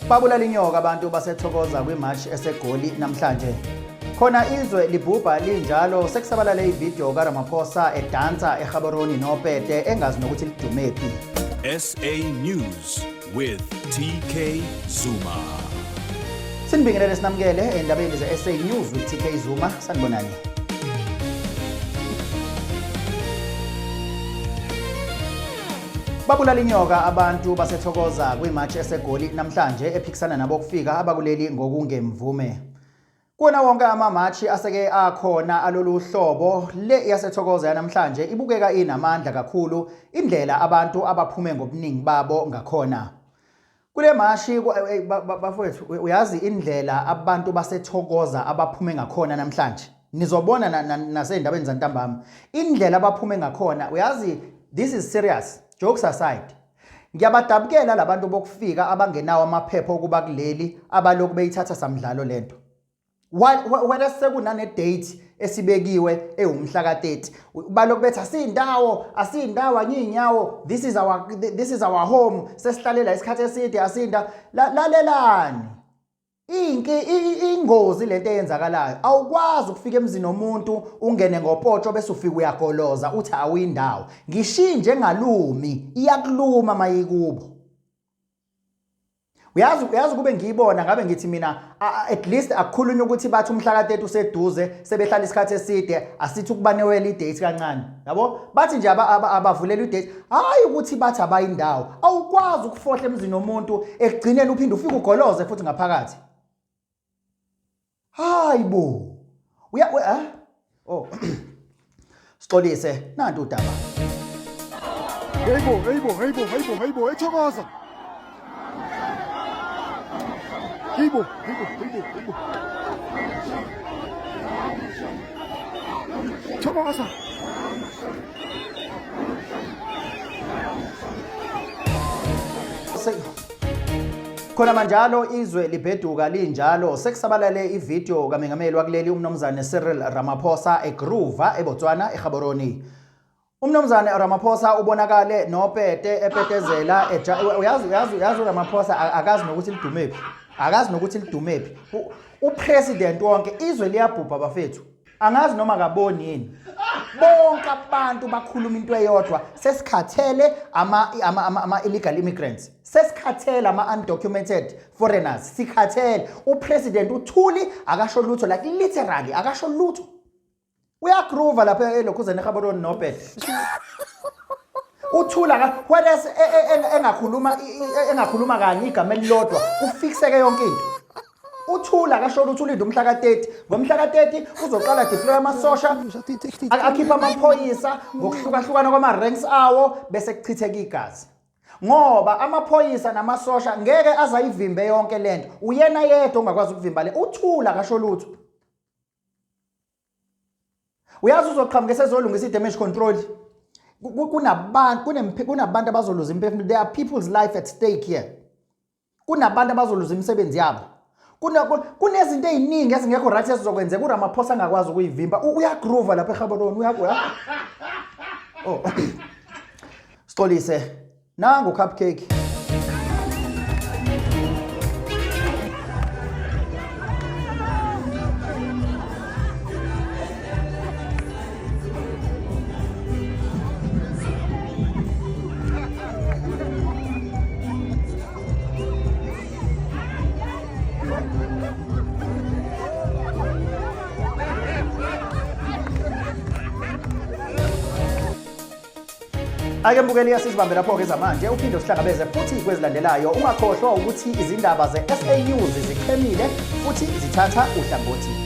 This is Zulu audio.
Babulala inyoka abantu baseThokoza kwimarch eseGoli namhlanje. Khona izwe libhubha linjalo sekusabalale ivideo kaRamaphosa edansa eGaborone noPete engazi nokuthi lidumephi. SA News with TK Zuma. Sinibingelele sinamukele endabeni ze-SA News with TK Zuma. Sanibonani. Babulala inyoka abantu baseThokoza kwimarch eseGoli namhlanje ephikisana nabokufika abakuleli ngokungemvume. Kuwona wonke amamarch aseke akhona alolu hlobo le yaseThokoza yanamhlanje ibukeka inamandla kakhulu indlela abantu abaphume ngobuningi babo ngakhona. Kule mashi bafowethu uyazi indlela abantu baseThokoza abaphume ngakhona namhlanje. Nizobona nasey'ndabeni zantambama. Indlela abaphume ngakhona uyazi this is serious. Jokes aside. Ngiyabadabukela labantu bokufika abangenawo amaphepha okuba kuleli abalokhu beyithatha samdlalo lento. Whereas sekunane date esibekiwe ewumhla ka-30 balokhu bethi asiyindawo asiyindawo anyiyinyawo this is our home, sesihlalela isikhathi eside asinda. Lalelani, inki ingozi lento eyenzakalayo. Awukwazi ukufika emzini womuntu ungene ngopotsho bese ufika uyagoloza uthi awuyindawo. Ngishinje ngalumi iyakuluma mayikubo. Uyazi kube ngiyibona ngabe ngithi mina at least akukhulunywa ukuthi bathi umhla ka-30 useduze, sebehlala isikhathi eside, asithi ukubanewela idate kancane yabo. Bathi nje abavulela idate, hayi ukuthi bathi abayindawo. Awukwazi ukufohla emzini womuntu ekugcineni uphinde ufike ugoloze futhi ngaphakathi. Hayi bo, uya eh? Oh, sixolise, nantu udaba. Hayibo, hayibo, hayibo, hayibo, hayibo, eThokoza. Hayibo, hayibo, hayibo, hayibo. Thokoza. Khona manjalo izwe libheduka linjalo sekusabalale ivideo kaMengameli wakuleli uMnumzane Cyril Ramaphosa egroova eBotswana eGaborone. Umnumzane Ramaphosa ubonakale noPete epetezela uyazi uRamaphosa akazi nokuthi lidumephi. Akazi nokuthi lidumephi. Upresident wonke izwe liyabhubha bafethu. Angazi noma kaboni yini. Bonke abantu bakhuluma into eyodwa, sesikhathele ama illegal immigrants. Sesikhathele ama undocumented foreigners. Sikhathele. Upresident uthuli akasho lutho, like literally akasho lutho. Uyagroova lapha elokhuzeni eGaborone noPete. Uthula ka whereas engakhuluma kanye igama elilodwa ufixeke yonke into. Uthula akasho lutho, ulinde umhla ka-30. Ngomhla ka-30 uzoqala deploy amasosha, akhiphe amaphoyisa ngokuhlukahlukana kwama-ranks awo bese kuchitheka igazi. Ngoba amaphoyisa namasosha ngeke azayivimbe yonke lento. Uyena yedwa ongakwazi ukuvimba le. Uthula akasho lutho. Uyazi uzoqhamuka esezolungisa i-damage control. Kunabantu abazoluza imphefumulo. There are people's life at stake here. Kunabantu abazoluza imisebenzi yabo. Kunezinto eziningi ezingekho right ezizokwenzeka uRamaphosa angakwazi ukuyivimba. Uyagroova lapha eGaborone, uyakuya. Oh. Sixolise. Nangu cupcake. Ake mbukeli, yasizibambe lapho-ke zamanje, uphinde usihlangabeze futhi kwezilandelayo. Ungakhohlwa ukuthi izindaba ze-SA News zichemile futhi zithatha uhlangothi.